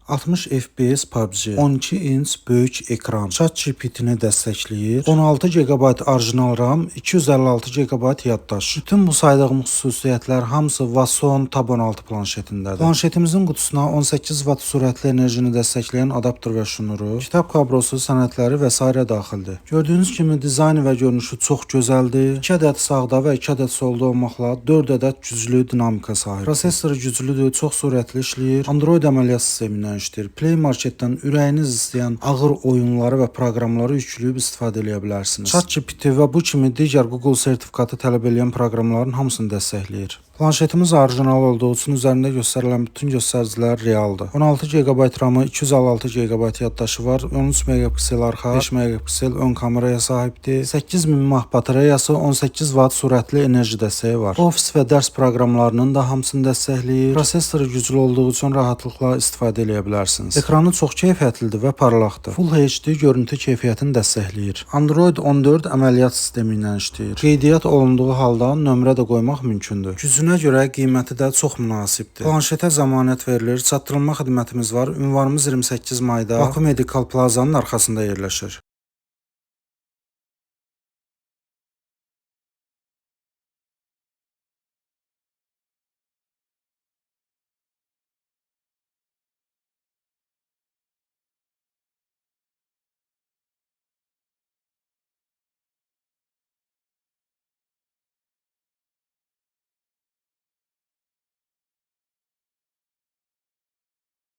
60 FPS PUBG, 12 inç böyük ekran, ChatGPT-ni dəstəkləyir, 16 GB orijinal RAM, 256 GB yaddaş. Bütün bu saydığım xüsusiyyətlər hamısı Vason Tab 16 planşetindədir. Planşetimizin qutusuna 18 W sürətli enerjini dəstəkləyən adaptör və şnuru, kitab kablosu, sənədləri və sairə daxildir. Gördüyünüz kimi dizaynı və görünüşü çox gözəldir. 2 ədəd sağda və 2 ədəd solda olmaqla 4 ədəd güclü dinamika sahibdir. Prosessoru güclüdür, çox sürətli işləyir. Android əməliyyat sistemi ilə işləyir. Play Marketdən ürəyiniz istəyən ağır oyunları və proqramları yükləyib istifadə eləyə bilərsiniz. ChatGPT və bu kimi digər Google sertifikatı tələb eləyən proqramların hamısını dəstəkləyir. Planşetimiz orijinal olduğu üçün üzərində göstərilən bütün göstəricilər realdır. 16 GB RAM-ı, 256 GB yaddaşı var, 13 megapiksel arxa, 5 megapiksel ön kameraya sahibdir. 8000 mAh batareyası, 18 W sürətli enerji dəstəyi var. Ofis və dərs proqramlarının da hamısını dəstəkləyir. Prosessoru güclü olduğu üçün rahatlıqla istifadə eləyə bilərsiniz. Ekranı çox keyfiyyətlidir və parlaqdır. Full HD görüntü keyfiyyətini dəstəkləyir. Android 14 əməliyyat sistemi ilə işləyir. Qeydiyyat olunduğu halda nömrə də qoymaq mümkündür. Gücünə görə qiyməti də çox münasibdir. Planşetə zəmanət verilir, çatdırılma xidmətimiz var. Ünvanımız 28 mayda Baku Medical Plazanın arxasında yerləşir.